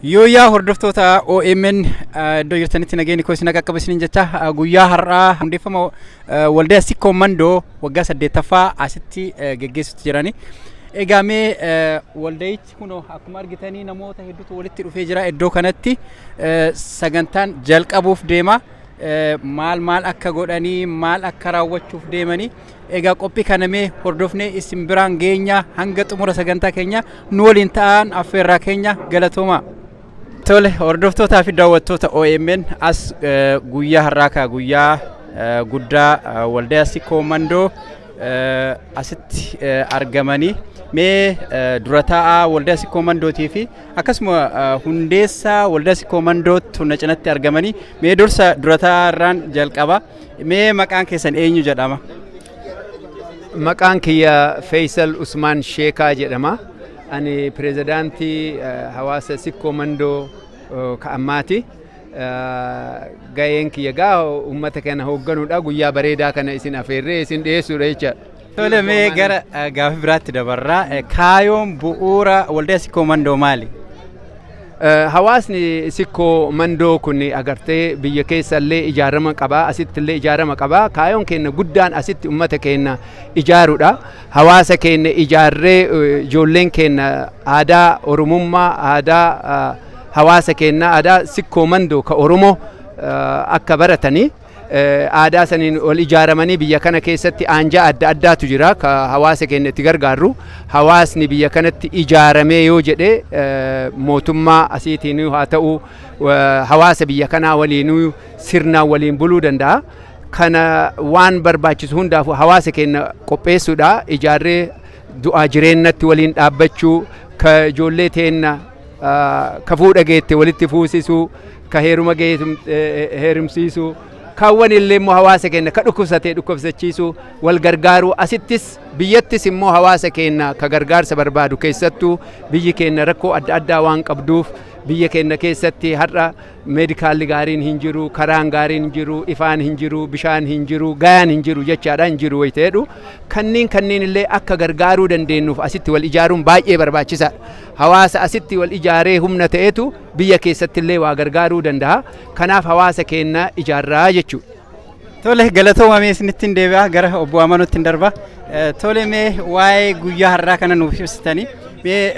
Yooyyaa, hordoftoota OMN, iddoo jirtanitti nageenyi koo isin qaqqaba isiniin jecha. Guyyaa har'aa hundeeffama waldaa Sikkoo Mandoo waggaa 8ffaa asitti geggeessutti jirani. Egaa mee walda'ichi kunoo akkuma argitanii namoota hedduutu walitti dhufee jira. Iddoo kanatti sagantaan jalqabuuf deema. Maal maal akka godhanii, maal akka raawwachuuf deemanii, egaa qophii kana mee hordofnee isin biraan geenya. Hanga xumura sagantaa keenya nu waliin ta'an affeerraa keenya. Galatooma. Tole, hordoftootaa fi daawwattoota OMN, as guyyaa har'aa ka guyyaa guddaa waldaa Sikkoo Mandoo asitti argamanii, mee dura taa'aa waldaa Sikkoo Mandootii fi akkasuma hundeessaa waldaa Sikkoo Mandootu na cinatti argamanii. Mee dursa dura taa'aa irraan jalqaba. Mee maqaan keessan eenyu jedhama? Maqaan kiyya Feysal Usmaan Sheekaa jedhama. Ani pirezidaantii hawaasa Sikkoo Mandoo ka ammaati. Gaheen kiyya gaa uummata kana hoogganuudha. Guyyaa bareedaa kana isin afeerree isin dhiyeessuudha jechaadha. Tole, mee gara gaafii biraatti dabarraa. Kaayoon bu'uura waldaa Sikkoo Mandoo maali? Hawaasni Sikkoo Mandoo kun agartee biyya keessa illee ijaarama qaba, asitti illee ijaarama qaba. Kaayoon keenya guddaan asitti uummata keenya ijaaruudha. Hawaasa keenya ijaarree ijoolleen keenya aadaa Oromummaa, aadaa hawaasa keenya, aadaa Sikkoo Mandoo ka Oromoo akka baratanii, aadaa saniin ol ijaaramanii, biyya kana keessatti aanjaa adda addaatu jira ka hawaasa keenya itti gargaarru. Hawaasni biyya kanatti ijaaramee yoo jedhe, mootummaa asiitiin haa ta'u, hawaasa biyya kanaa waliinuu sirnaan waliin buluu danda'a. Kana waan barbaachisu hundaaf hawaasa keenya qopheessuudha. Ijaarree du'aa jireennatti waliin dhaabbachuu, ka ijoollee teenna ka fuudha geette walitti fuusisuu, ka heeruma heerumsiisuu, kaawwan illee immoo hawaasa keenya ka dhukkubsatee dhukkubsachiisuu, wal gargaaruu, asittis biyyattis immoo hawaasa keenya ka gargaarsa barbaadu. Keessattuu biyyi keenya rakkoo adda addaa waan qabduuf, biyya keenya keessatti har'a meedikaalli gaariin hin jiru, karaan gaariin hin jiru, ifaan hin jiru, bishaan hin jiru, gayaan hin jiru jechaadha. Hin jiru wayita jedhu, kanneen illee akka gargaaruu dandeenyuuf asitti wal ijaaruun baay'ee barbaachisaadha. Hawaasa asitti wal ijaaree humna ta'etu biyya keessatti illee waa gargaaruu danda'a. Kanaaf hawaasa keenya ijaarraa jechuudha. Tole, galatooma. Mee isinitti hin deebi'a, gara obbo Amanuutti hin darba. Tole, mee waa'ee guyyaa har'aa kana nuuf ibsitanii, mee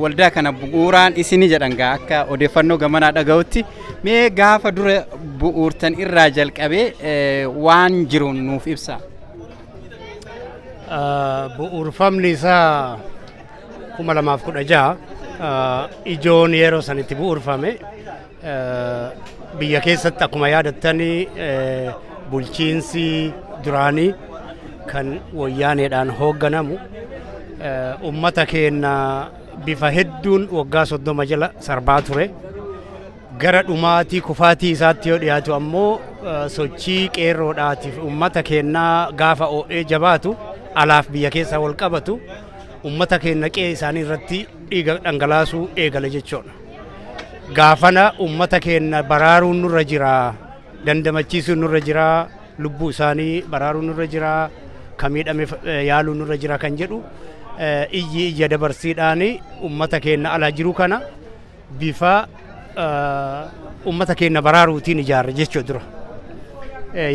waldaa kana bu'uuraan isinii jedhan gaa akka odeeffannoo gamanaa dhaga'utti, mee gaafa dura bu'uurtan irraa jalqabee waan jiru nuuf ibsa. Bu'uurfamni isaa 2016. Ijoon yeroo sanitti bu'uurfame, biyya keessatti akkuma yaadattanii bulchiinsi duraanii kan Wayyaaneedhaan hoogganamu ummata keenya bifa hedduun waggaa 30 jala sarbaa ture. Gara dhumaatii kufaatii isaatti yoo dhiyaatu ammoo, sochii qeerroodhaatiif ummata keenyaa gaafa oo'ee jabaatu, alaaf biyya keessaa wal qabatu, ummata keenya qe'ee isaanii irratti dhiiga dhangalaasuu eegale jechuudha. Gaafana ummata keenya baraaruun nurra jira, dandamachiisuun nurra jira, lubbuu isaanii baraaruun nurra jira, ka miidhame yaaluun nurra jira kan jedhu iyyi iyya dabarsiidhaan ummata keenya ala jiru kana bifa ummata keenya baraaruutiin ijaarre jechuu dura.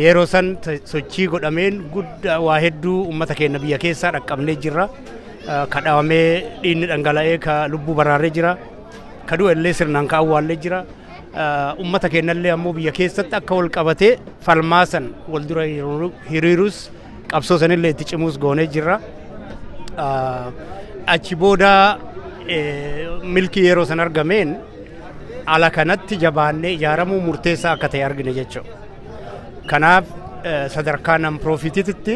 Yeroo san sochii godhameen guddaa waa hedduu ummata keenya biyya keessaa dhaqqabnee jirra. Ka dhawamee dhiigni dhangala'ee ka lubbuu baraaree jira. Ka du'e illee sirnaan ka awwaallee jira. Ummata keenyallee ammoo biyya keessatti akka wal qabatee falmaa san wal dura hiriirus, qabsoo sanillee itti cimuus goonee jirra. Achi booda milkii yeroo san argameen ala kanatti jabaannee ijaaramuu murteessaa akka ta'e argine jechuudha. Kanaaf sadarkaa non profitiitti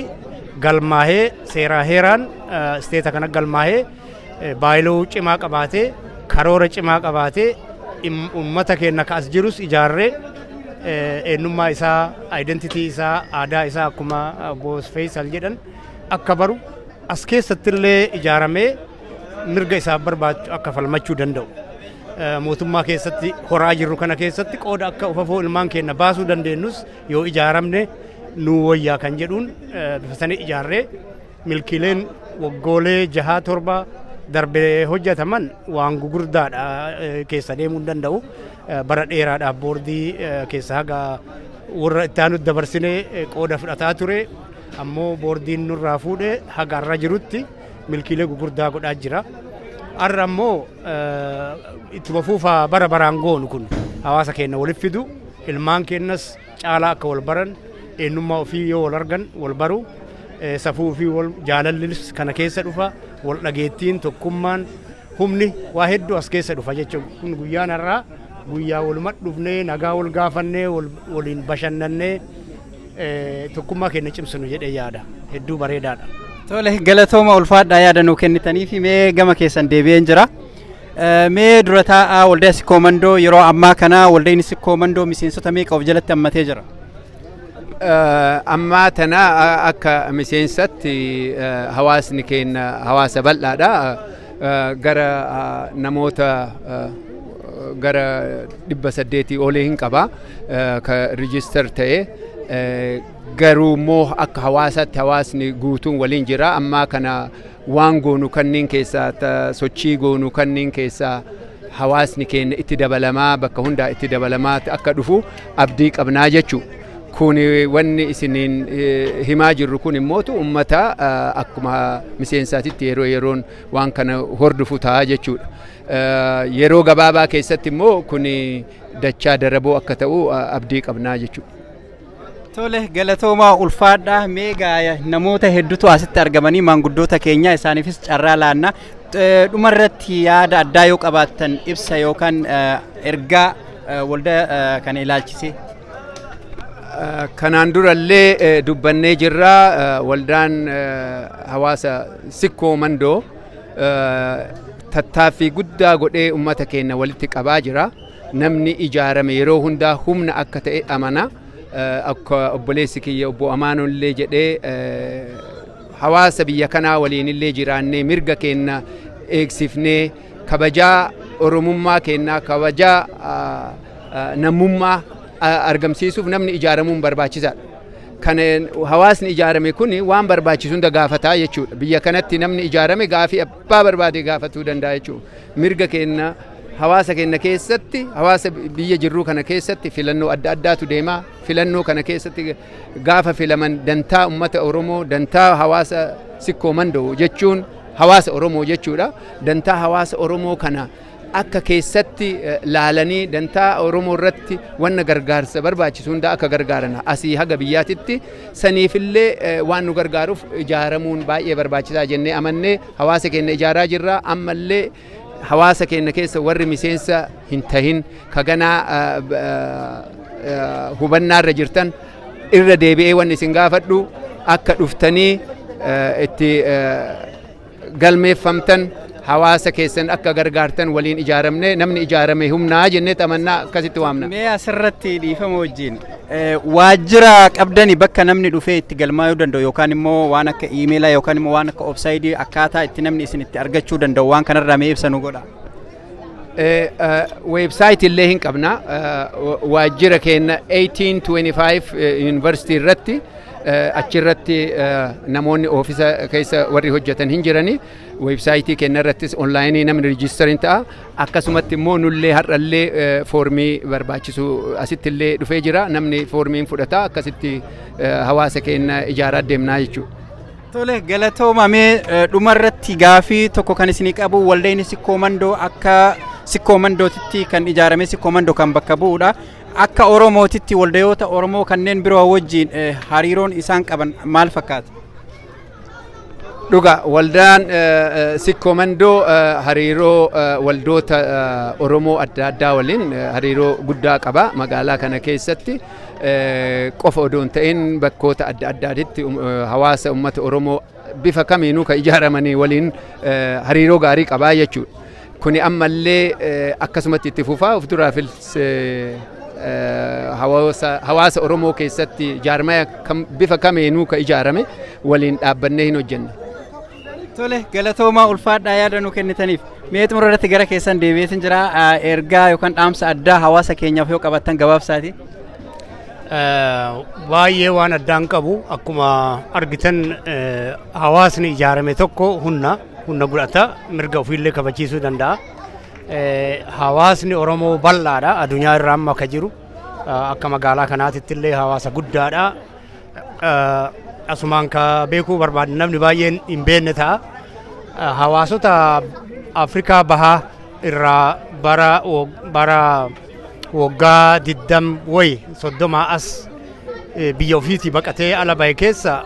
galmaahee, seeraa heeraan isteeta kana galmaahee, bylaw cimaa qabaatee, karoora cimaa qabaatee, ummata keenya ka as jirus ijaarree, eenyummaa isaa, identity isaa, aadaa isaa akkuma obbo Feysal jedhan akka baru, as keessatti illee ijaaramee mirga isaaf barbaachu akka falmachuu danda'u. Mootummaa keessatti horaa jirru kana keessatti qooda akka ufafoo ilmaan keenya baasuu dandeenyus yoo ijaaramne nu wayyaa kan jedhuun bifa sanii ijaarree, milkiileen waggoolee jahaa torba Darbe hojjetaman waan gugurdaadha, keessa deemuu hin danda'u. Bara dheeraadhaaf boordii keessa haga warra itti aanutti dabarsinee qooda fudhataa ture. Ammoo boordiin nurraa fuudhee haga har'a jirutti milkiilee gugurdaa godhaa jira. Har'a ammoo ittuma fuufaa bara baraan goonu kun hawaasa keenya walitti fidu, ilmaan keenyas caalaa akka wal baran, eenyummaa ofii yoo wal argan wal baru, safuu ofii wal jaalallis kana keessa dhufa, wal dhageettiin, tokkummaan, humni waa hedduu as keessa dhufa jechuudha. Kun guyyaan har'aa guyyaa waluma dhufnee nagaa wal gaafannee, waliin bashannannee, tokkummaa keenya cimsinu jedhee yaada. Hedduu bareedaadha. Tole, galatooma, ulfaadhaa, yaada nuu kennitanii fi mee gama keessan deebi'een jira. Mee dura taa'aa waldaa Sikkoo Mandoo, yeroo ammaa kana waldaan Sikkoo Mandoo miseensota meeqa of jalatti hammatee jira? Ammaa tana akka miseensatti hawaasni keenya hawaasa bal'aadha. Gara namoota gara 800 olii hin qaba ka register ta'e. Garuu immoo akka hawaasaatti hawaasni guutuun waliin jira. Ammaa kana waan goonu kanneen keessaa, sochii goonu kanneen keessaa hawaasni keenya itti dabalamaa, bakka hundaa itti dabalamaa akka dhufu abdii qabnaa jechuudha. Kun wanni isiniin himaa jirru kun immootu ummata akkuma miseensaatitti yeroo yeroon waan kana hordofu ta'a jechuudha. Yeroo gabaabaa keessatti immoo kun dachaa daraboo akka ta'u abdii qabnaa jechuudha. Tole, galatoomaa, ulfaadhaa. Mee namoota hedduutu asitti argamanii, maanguddoota keenya isaaniifis carraa laanna. Dhumarratti yaada addaa yoo qabaattan, ibsa yookaan ergaa waldaa kana ilaalchise. Kanaan durallee dubbannee jirra, waldaan hawaasa Sikkoo Mandoo tattaaffii guddaa godhee ummata keenya walitti qabaa jira. Namni ijaarame yeroo hundaa humna akka ta'e amana. Akka obboleessi kiyya obbo Amaanollee jedhee, hawaasa biyya kanaa waliinillee jiraannee, mirga keenya eegsifnee, kabajaa Oromummaa keenyaa, kabajaa namummaa argamsiisuuf namni ijaaramuun barbaachisaadha. Kan hawaasni ijaarame kun waan barbaachisu hunda gaafataa jechuudha. Biyya kanatti namni ijaarame gaafii abbaa barbaade gaafatuu danda'a jechuudha. Mirga keenya hawaasa keenya keessatti, hawaasa biyya jirruu kana keessatti filannoo adda addaatu deema. Filannoo kana keessatti gaafa filaman dantaa uummata Oromoo, dantaa hawaasa Sikkoo Mandoo jechuun hawaasa Oromoo jechuudha. Dantaa hawaasa Oromoo kana akka keessatti laalanii, dantaa Oromoo irratti wanna gargaarsa barbaachisu hunda akka gargaaran asii haga biyyaatitti saniifillee waan nu gargaaruuf ijaaramuun baay'ee barbaachisaa jennee amannee hawaasa keenya ijaaraa jirra. Ammallee hawaasa keenya keessa warri miseensa hin tahin, ka ganaa hubannaarra jirtan, irra deebi'ee wanni isin gaafadhu akka dhuftanii itti galmeeffamtan, hawaasa keessan akka gargaartan, waliin ijaaramne, namni ijaarame humnaa jennee amannaa, akkasitti waamna. Mee asirratti dhiifama wajjin, waajjira qabdani bakka namni dhufee itti galmaa'uu danda'u, yookaan immoo waan akka iimeelaa yookaan immoo waan akka website, akkaataa itti namni isin itti argachuu danda'u, waan kanarraa mee ibsa nu godha. Website illee hin qabna. Waajjira keenya 1825 University irratti, achirratti namoonni oofisa keessa warri hojjetan hin jirani. Website keenya irrattis online namni register hin ta'a. Akkasumatti immoo nullee har'allee foormii barbaachisu asitti illee dhufee jira. Namni foormiin fudhata, akkasitti hawaasa keenya ijaaraa deemnaa jechuudha. Tole, galatooma. Mee dhumarratti gaafii tokko kan isinii qabu, waldeen Sikkoo Mandoo akka Sikkoo Mandootitti kan ijaarame Sikkoo Mandoo kan bakka bu'uudha. Akka Oromootitti waldayoota Oromoo kanneen biroo wajjin hariiroon isaan qaban maal fakkaata? Dhuga, waldaan Sikkoo Mandoo hariiroo waldoota Oromoo adda addaa waliin hariiroo guddaa qaba. Magaalaa kana keessatti qofa odoo hin ta'in bakkoota adda addaatitti hawaasa uummata Oromoo bifa kamiinuu kan ijaaramanii waliin hariiroo gaarii qabaa jechuudha. Kuni ammallee akkasumatti itti fufaa of duraafis hawaasa Oromoo keessatti jaarmaya bifa kamiinuu kan ijaarame waliin dhaabbannee hin hojjenna. Tole, galatoomaa, ulfaadhaa, yaada nu kennitaniif. Mee xumura irratti gara keessan deebi'eetin jira, ergaa yookaan dhaamsa addaa hawaasa keenyaaf yoo qabattan gabaabsaati. Baay'ee waan addaan qabu, akkuma argitan hawaasni ijaarame tokko humna. Humna godhata, mirga ofiillee kabachiisuu danda'a. Hawaasni Oromoo bal'aadha addunyaa irra amma akka jiru, akka magaalaa kanaatitti illee hawaasa guddaadha. Asumaan ka beekuu barbaadu, namni baay'een hin beekne ta'a. Hawaasota Afrikaa Bahaa irraa bara waggaa 20 wayi 30 as biyya ofiitii baqatee ala bahe keessa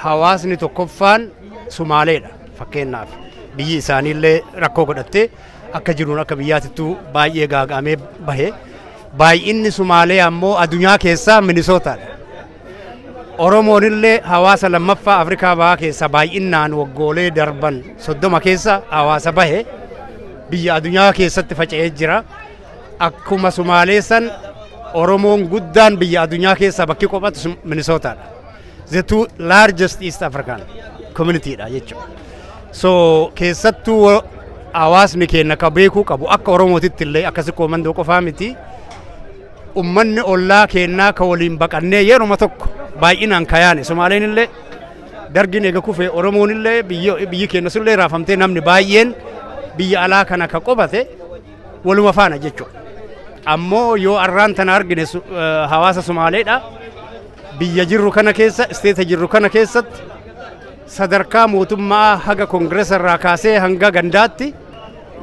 hawaasni tokkoffaan Sumaaleedha fakkeenyaaf. Biyyi isaaniillee rakkoo godhattee akka jiruun akka biyyaatittuu baay'ee gaaga'amee bahe. Baay'inni Sumaalee ammoo addunyaa keessaa Minisootaadha. Oromoon illee hawaasa lammaffaa Afrikaa Bahaa keessa baay'inaan waggoolee darban 30 keessa hawaasa bahe biyya addunyaa keessatti faca'ee jira. Akkuma Sumaalee san Oromoon guddaan biyya addunyaa keessa bakki qophatu Minisootaadha. The two largest East African community dha jechuudha. So keessattuu hawaasni keenya ka beekuu qabu, akka Oromootitti illee akka Sikkoo Mandoo qofaa miti. Ummanni ollaa keennaa ka waliin baqannee yeruma tokko baay'inaan kayaane Sumaaleen illee dargiin eega kufee, Oromoon illee biyyi keenya sullee raafamtee, namni baay'een biyya alaa kana ka qobate waluma faana jechuudha. Ammoo yoo arraan tana argine, hawaasa Sumaaleedha. Biyya jirru kana keessa, isteeta jirru kana keessatti sadarkaa mootummaa haga koongireesa irraa kaasee hanga gandaatti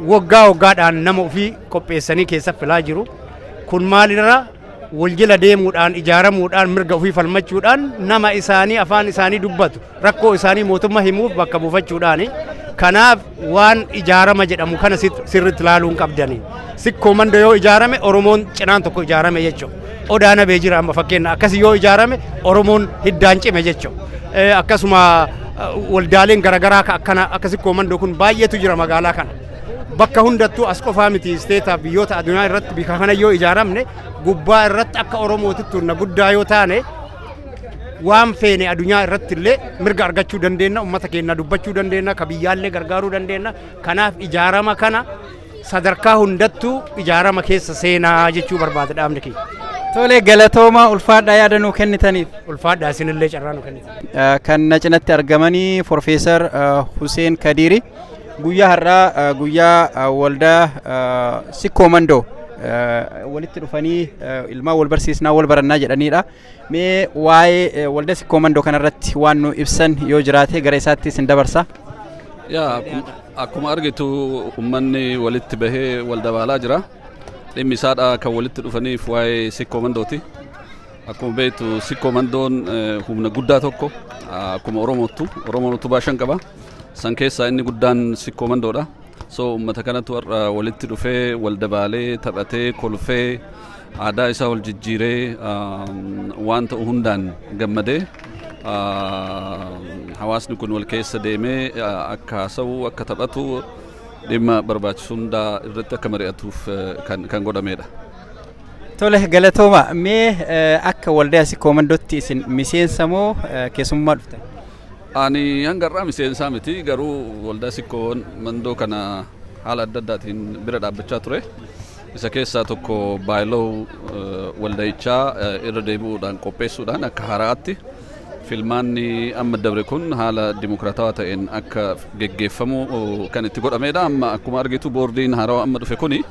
waggaa waggaadhaan nama ofii qopheessanii keessa filaa jiru. Kun maalirraa? Wal jala deemuudhaan, ijaaramuudhaan, mirga ofii falmachuudhaan, nama isaanii afaan isaanii dubbatu rakkoo isaanii mootummaa himuuf bakka buufachuudhaani. Kanaaf waan ijaarama jedhamu kana sirriitti ilaaluu hin qabdani. Sikkoo Mandoo yoo ijaarame, Oromoon cinaan tokko ijaarame jechuudha. Odaa Nabee jira amma fakkeenya, akkasii yoo ijaarame Oromoon hiddaan cime jechuudha. Akkasuma waldaaleen garaagaraa akkana akka Sikkoo Mandoo kun baay'eetu jira magaalaa kana. Bakka hundattuu, as qofaa miti, isteetaaf biyyoota addunyaa irratti bika kana yoo ijaaramne, gubbaa irratti akka Oromootitti humna guddaa yoo taane, waan feene addunyaa irratti illee mirga argachuu dandeenya, ummata keenya dubbachuu dandeenya, ka biyyaallee gargaaruu dandeenya. Kanaaf ijaarama kana sadarkaa hundattuu ijaarama keessa seenaa jechuu barbaada dhaabni kiyya. Tole, galatooma, ulfaadhaa yaada nuu kennitaniif. Ulfaadhaa isinillee carraa nu kennitan. Kan na cinatti argamanii Profeesar Huseen Kadiiri. Guyyaa har'aa guyyaa waldaa Sikkoo Mandoo walitti dhufanii ilmaan wal barsiisnaa, wal barannaa jedhanidha. Mee waa'ee waldaa Sikkoo Mandoo kanarratti waan nu ibsan yoo jiraate gara isaatti isin dabarsa. Yaa, akkuma argitu uummanni walitti bahee wal dabaalaa jira. Dhimmi isaadha kan walitti dhufaniif waa'ee Sikkoo Mandooti. Akkuma beektu Sikkoo Mandoon humna guddaa tokko, akkuma Oromoottu Oromoon utubaa shan qaba. San keessaa inni guddaan Sikkoo Mandoodha. So uummata kanatu har'a walitti dhufee wal dabaalee, taphatee, kolfee, aadaa isaa wal jijjiiree, waan ta'u hundaan gammadee, hawaasni kun wal keessa deemee akka haasa'u, akka taphatu, dhimma barbaachisu hundaa irratti akka mari'atuuf kan godhamedha. Tole, galatooma. Mee akka waldaa Sikkoo Mandootti isin miseensa moo keessummaa dhuftan? Ani hanga har'aa miseensaa miti, garuu waldaa Sikkoo Mandoo kana haala adda addaatiin bira dhaabbachaa ture. Isa keessaa tokko bylaw walda'ichaa irra deebi'uudhaan qopheessuudhaan akka haaraatti filmaanni amma dabre kun haala dimokiraatawaa ta'een akka geggeeffamu kan itti godhamedha. Amma akkuma argitu boordiin haarawaa amma dhufe kuni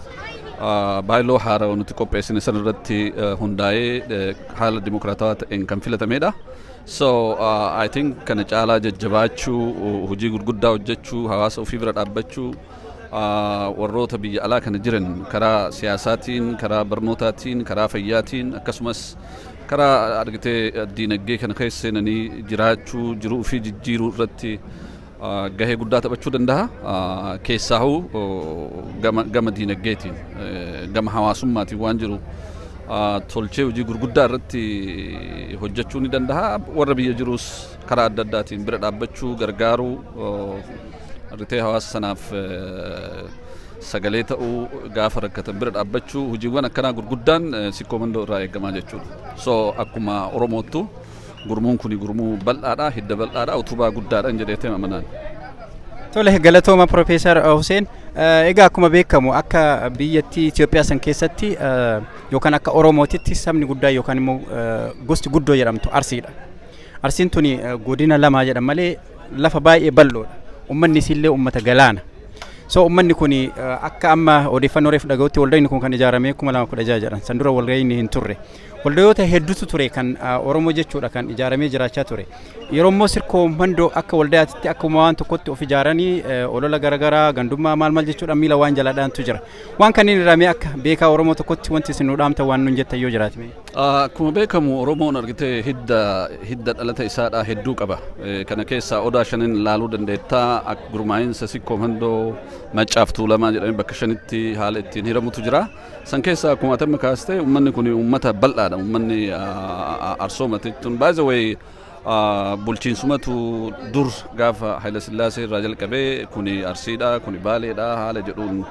bylaw haarawaa nuti qopheessine san irratti hundaa'ee haala dimokiraatawaa ta'een kan filatamedha. So I think kana caalaa jajjabaachuu, hojii gurguddaa hojjechuu, hawaasa ofii bira dhaabbachuu, warroota biyya alaa kana jiran karaa siyaasaatiin, karaa barnootaatiin, karaa fayyaatiin, akkasumas karaa argitee diinagdee kana keessa seenanii jiraachuu, jiruu fi jijjiiruu irratti gahee guddaa taphachuu danda'a. Keessaahuu gama diinagdeetiin, gama hawaasummaatiin waan jiru tolchee hojii gurguddaa irratti hojjechuu ni danda'a. Warra biyya jirus karaa adda addaatiin bira dhaabbachuu, gargaaruu, argitee hawaasa sanaaf sagalee ta'uu, gaafa rakkatan bira dhaabbachuu, hojiiwwan akkanaa gurguddaan Sikkoo Mandoo irraa eegamaa jechuudha. So akkuma Oromoottu gurmuun kun gurmuu bal'aadha, hidda bal'aadha, utubaa guddaadha jedheetee amanaan. Tole, galatooma Profeesar Huseen. Egaa akkuma beekamu akka biyyattii Itoophiyaa san keessatti yookaan akka Oromootitti sabni guddaa yookaan immoo gosti guddoo jedhamtu Arsiidha. Arsiin tuni godina lama jedhan malee lafa baay'ee bal'oodha. Uummanni isiillee uummata galaana. So uummanni kun akka amma odeeffannoo reefu dhaga'utti waldaan kun kan ijaarame 2016 jedhan. San dura walga'iin hin turre. Waldayoota hedduutu ture kan Oromoo jechuudha kan ijaaramee jiraachaa ture. Yeroo immoo Sikkoo Mandoo akka waldayaatti akkuma waan tokkotti of ijaaranii olola garaagaraa, gandummaa, maal maal jechuudha, miila waan jalaadhaantu jira. Waan kanneen irraa akka beekaa Oromoo tokkotti wanti isin nu dhaamta, waan nun jettan yoo jiraate. Akkuma beekamu Oromoon argitee hidda dhalata isaadhaa hedduu qaba. Kana keessaa odaa shanin ilaaluu dandeettaa. Akka gurmaa'insa Sikkoo Mandoo, Maccaaf Tuulamaa jedhamee bakka shanitti haala ittiin hiramutu jira. San keessaa akkuma atamma kaastee uummanni kun uummata bal'aadha. Uummanni arsoomate jechuun, by the way, bulchiinsumatu dur gaafa Haayila Sillaasee irraa jalqabee kuni Arsiidha, kuni Baaleedha haala jedhuun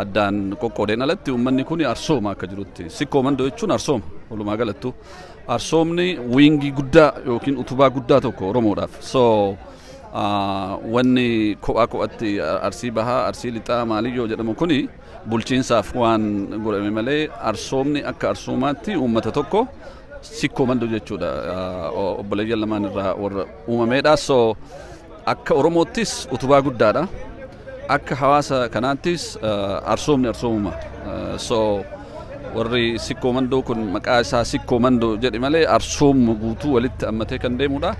addaan qoqqoodeen alatti uummanni kun arsooma akka jirutti. Sikkoo Mandoo jechuun arsooma walumaa galattu. Arsoomni wingii guddaa yookiin utubaa guddaa tokko Oromoodhaaf. So wanni kophaa kophatti Arsii Bahaa, Arsii Lixaa, maaliyyoo jedhamu kuni bulchiinsaaf waan godhame malee arsoomni akka arsoomaatti uummata tokko, Sikkoo Mandoo jechuudha. Obboleeyyan lamaan irraa warra uumameedha. So akka Oromoottis utubaa guddaadha. Akka hawaasa kanaattis arsoomni arsoomuma. So warri Sikkoo Mandoo kun maqaa isaa Sikkoo Mandoo jedhe malee arsoomuma guutuu walitti hammatee kan deemudha.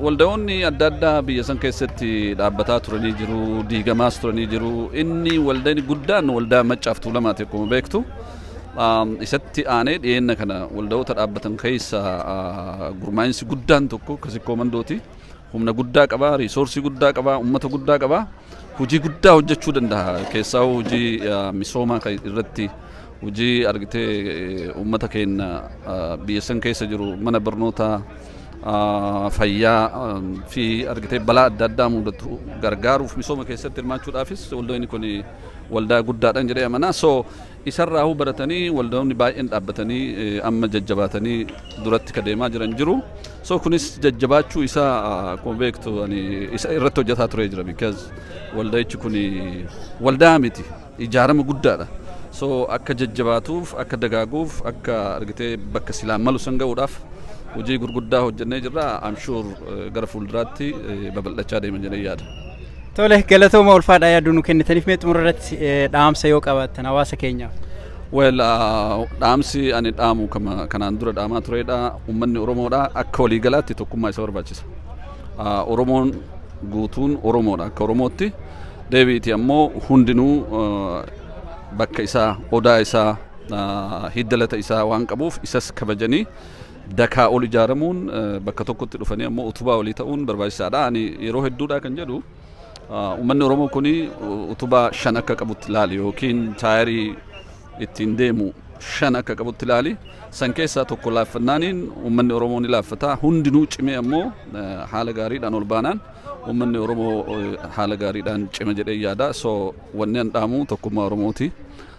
Waldayoonni adda addaa biyya san keessatti dhaabbataa turanii jiru, diigamaas turanii jiru. Inni waldaan guddaan waldaa Maccaaf Tuulamaati akkuma beektu. Isatti aanee dhiyeenna kana waldayoota dhaabbatan keessa gurmaa'insi guddaan tokko ka Sikkoo Mandooti. Humna guddaa qaba, resource guddaa qaba, uummata guddaa qaba. Hojii guddaa hojjechuu danda'a. Keessaa hojii misoomaa irratti, hojii argitee uummata keenya biyya san keessa jiru mana barnootaa, fayyaa fi argitee balaa adda addaa mudatu gargaaruuf misooma keessatti hirmaachuudhaafis waldoonni kun waldaa guddaadhaan jedhee amanaa. So isarraa baratanii waldoonni baay'een dhaabbatanii amma jajjabaatanii duratti ka deemaa jiran jiru. So kunis jajjabaachuu isaa akkuma beektu ani isa irratti hojjetaa turee jira, because waldaachi kun waldaa miti, ijaarama guddaadha. So akka jajjabaatuuf, akka dagaaguuf, akka argitee bakka silaan malu san ga'uudhaaf hojii gurguddaa hojjennee jirra. I'm sure gara fuulduraatti babal'achaa deema jedhee yaada. Tole, galatooma, ulfaadhaa, yaaduu nu kennitaniif. Mee xumura irratti dhaamsa yoo qabaattan hawaasa keenyaaf. Well, dhaamsi ani dhaamu kanaan dura dhaamaa turedha. Uummanni Oromoodha akka waliigalaatti tokkummaa isa barbaachisa. Oromoon guutuun Oromoodha akka Oromootti. Deebiiti ammoo hundinuu bakka isaa, odaa isaa, hidda isaa waan qabuuf isas kabajanii dakaa ol ijaaramuun bakka tokkotti dhufanii ammoo utubaa olii ta'uun barbaachisaadha. Ani yeroo hedduudha kan jedhu, uummanni Oromoo kuni utubaa shan akka qabutti ilaali yookiin taayirii ittiin deemu shan akka qabutti ilaali. San keessaa tokko laaffannaaniin uummanni Oromoo ni laaffata. Hundinuu cimee ammoo haala gaariidhaan ol baanaan uummanni Oromoo haala gaariidhaan cima jedhee yaada. So wanni an dhaamu tokkummaa Oromooti.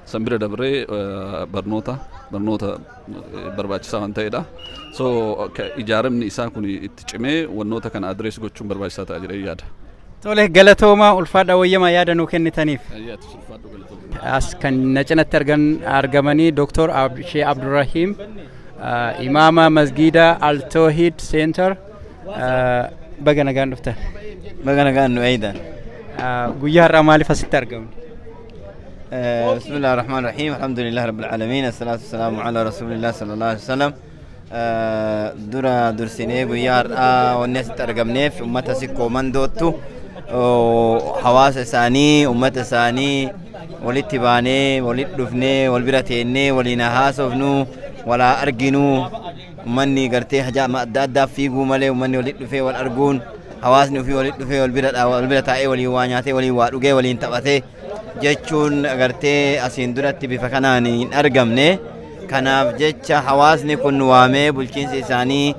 San bira dabree barnoota barbaachisaa waan ta'edha. So ijaaramni isaa kun itti cimee wannoota kana address gochuun barbaachisaa ta'a jedhee yaada. Tole, galatooma, ulfaadha, wayyamaa yaada nuu kennitaniif. As kan na cinatti argamanii Dr. Shee Abdurrahiim, imaama masgiida Al-Tawhid Center, baga nagaan dhuftan. Baga nagaan nu eeydan. Guyyaa har'aa maaliif asitti argamne? بسم الله الرحمن الرحيم، الحمد لله رب العالمين، الصلاة والسلام على رسول الله صلى الله عليه وسلم. Dura dursinee guyyaa har'aa wanni asitti argamneef ummata Sikkoo Mandoottu hawaasa isaanii, ummata isaanii walitti baanee, walitti dhufnee, wal bira teennee, waliin haasofnu, walaa arginuu. Ummanni gartee hajaa adda addaaf fiiguu malee ummanni walitti dhufee wal arguun, hawaasni ofii walitti dhufee wal bira taa'ee, waliin waa nyaatee, waliin waa dhugee, waliin taphatee jechuun gartee asiin duratti bifa kanaan hin argamne. Kanaaf jecha hawaasni kun nu waamee, bulchiinsi isaanii,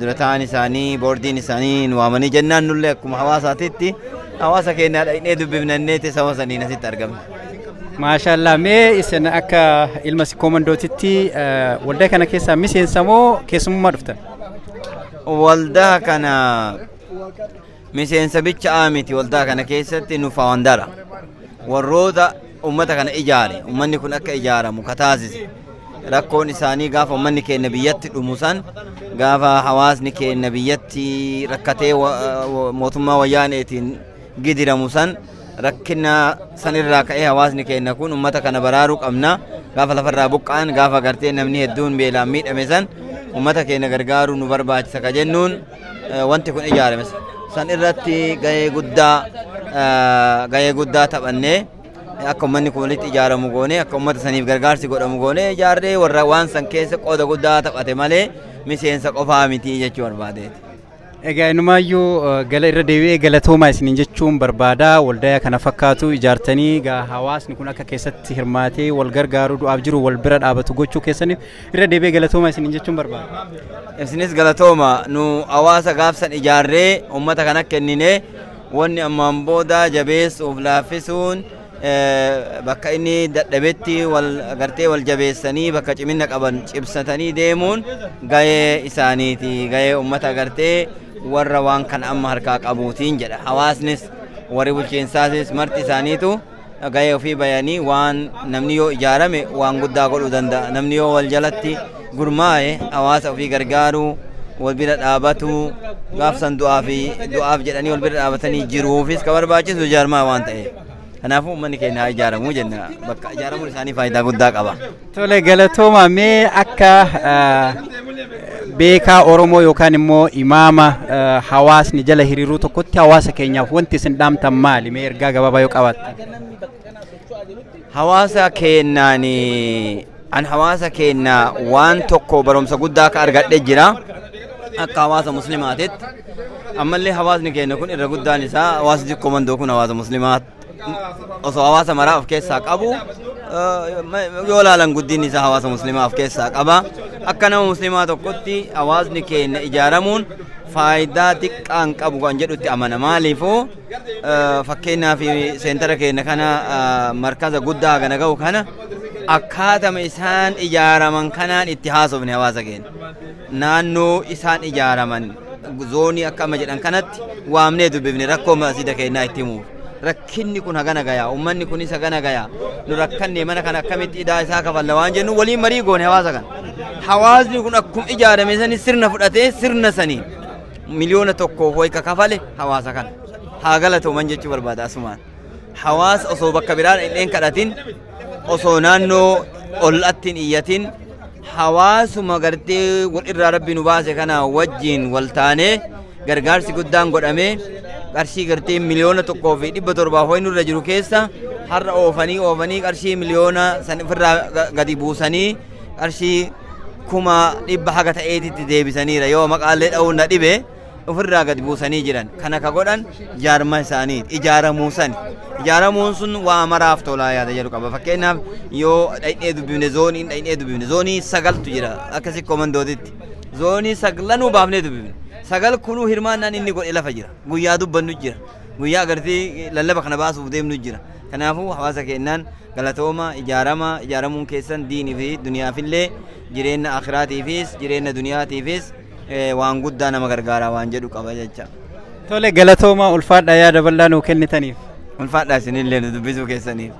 dura ta'an isaanii, boordiin isaanii nu waamanii jennaan, nullee akkuma hawaasaatitti hawaasa keenyaa dhaqnee dubbifnanneeti saba saniin asitti argamne. Maashaallah, mee isin akka ilma Sikkoo Mandootitti waldaa kana keessaa miseensa moo keessummaa dhuftan? Waldaa kana miseensa bichaa miti, waldaa kana keessatti nu founder, warroota ummata kana ijaare, ummanni kun akka ijaaramu ka taasise. Rakkoon isaanii gaafa uummanni keenya biyyatti dhumu san, gaafa hawaasni keenya biyyatti rakkatee mootummaa wayyaaneetiin gidiramu san, rakkina sanirraa ka'ee hawaasni keenya kun uummata kana baraaruu qabna. Gaafa lafarraa buqqa'an, gaafa gartee namni hedduun beelaan miidhame san, uummata keenya gargaaruu nu barbaachisa ka jennuun wanti kun ijaarame. San irratti gahee guddaa taphannee, akka uummanni kun walitti ijaaramu goone, akka uummata saniif gargaarsi godhamu goone, ijaarree warra waan san keessa qooda guddaa taphate malee miseensa qofaa miti jechuu barbaadeeti. Egaa inumaayyuu gala irra deebi'ee galatoomaa isiniin jechuun barbaada. Waldaa kana fakkaatu ijaartanii egaa hawaasni kun akka keessatti hirmaatee wal gargaaru, du'aaf jiru wal bira dhaabatu gochuu keessaniif irra deebi'ee galatoomaa isiniin jechuun barbaada. Isinis galatooma. Nu hawaasa gaafsan ijaarree uummata kana kenninee, wanni ammaan booda jabeessuuf laaffisuun, bakka inni dadhabetti wal gartee wal jabeessanii, bakka cimina qaban cimsatanii deemuun gahee isaaniiti, gahee uummata gartee warra waan kana amma harkaa qabuutiin jedha. Hawaasnis warri bulchiinsaasis marti isaaniitu gahee ofii bayanii, waan namni yoo ijaarame waan guddaa godhuu danda'a. Namni yoo wal jalatti gurmaa'e, hawaasa ofii gargaaruu, wal bira dhaabatu, gaafsan du'aa fi du'aaf jedhanii wal bira dhaabatanii jiruufis ka barbaachisu ijaarmaa waan ta'eef. Kanaafuu uummanni keenya haa ijaaramuu jenna. Bakka ijaaramuun isaanii faayidaa guddaa qaba. Tole, galatooma. Mee akka beekaa Oromoo yookaan immoo imaama hawaasni jala hiriiruu tokkotti hawaasa keenyaaf wanti isin dhaamtan maali? Mee ergaa gabaabaa yoo qabaattan. Hawaasa keenyaan, an hawaasa keenya waan tokko barumsa guddaa akka argadhe jira. Akka hawaasa muslimaatitti. Ammallee hawaasni keenya kun irra guddaan isaa, hawaasni Sikkoo Mandoo kun hawaasa muslimaa osoo hawaasa maraa of keessaa qabu, yoo laalan guddinni isaa hawaasa muslimaa of keessaa qaba. Akka nama muslimaa tokkotti hawaasni keenya ijaaramuun faayidaa xiqqaan qabu kan jedhutti amana. Maaliifuu, fakkeenyaaf seentara keenya kana, markaza guddaa kana ga'u kana, akkaatama isaan ijaaraman kanaan itti haasofne hawaasa keenya. Naannoo isaan ijaaraman, zoonii akka amma jedhan kanatti waamnee dubbifne, rakkoo masjida keenyaa itti himuuf. Rakkinni kun hagana gayaa, uummanni kunis hagana gayaa, nu rakkanne, mana kana akkamitti idaa isaa kafalla waan jennu waliin marii goone hawaasa kana. Hawaasni kun akkuma ijaarame sani sirna fudhatee, sirna sanii 1 million wayka kafale hawaasa kana. Haa galatooman jechuu barbaada asumaan. Hawaasa osoo bakka biraan hin kadhatin, osoo naannoo ollaatti hin iyyatin, hawaasuma gartee wal irraa rabbi nu baase kana wajjin wal taanee gargaarsi guddaan godhamee, qarshii gartee 1,700,000 ho'i nurra jiru keessa har'a oofanii oofanii qarshii miliyoona san ofirraa gadi buusanii qarshii 100,000 haga ta'eetitti deebisaniira. Yoo maqaallee dha'uun na dhibe, ofirraa gadi buusanii jiran. Kana ka godhan jaarma isaaniiti, ijaaramuu sani. Ijaaramuun sun waa maraaf tolaa yaada jedhu qaba. Fakkeenyaaf yoo dhaqnee dubbifne, zooniin dhaqnee dubbifne, zoonii sagaltu jira akka Sikkoo Mandootitti. Zoonii saglanuu baafnee dubbifne. Sagal kunuu hirmaannaan inni godhe lafa jira. Guyyaa dubbannu jira, guyyaa agartee lallaba kana baasuuf deemnu jira. Kanaafuu hawaasa keenyaan galatooma. Ijaarama, ijaaramuun keessan diinii fi duniyaafillee, jireenya akhiraatiifis jireenya duniyaatiifis waan guddaa nama gargaara waan jedhu qaba jecha. Tole, galatooma, ulfaadha, yaada bal'aa nuu kennitaniif. Ulfaadha, isinillee nu dubbisuu keessaniif.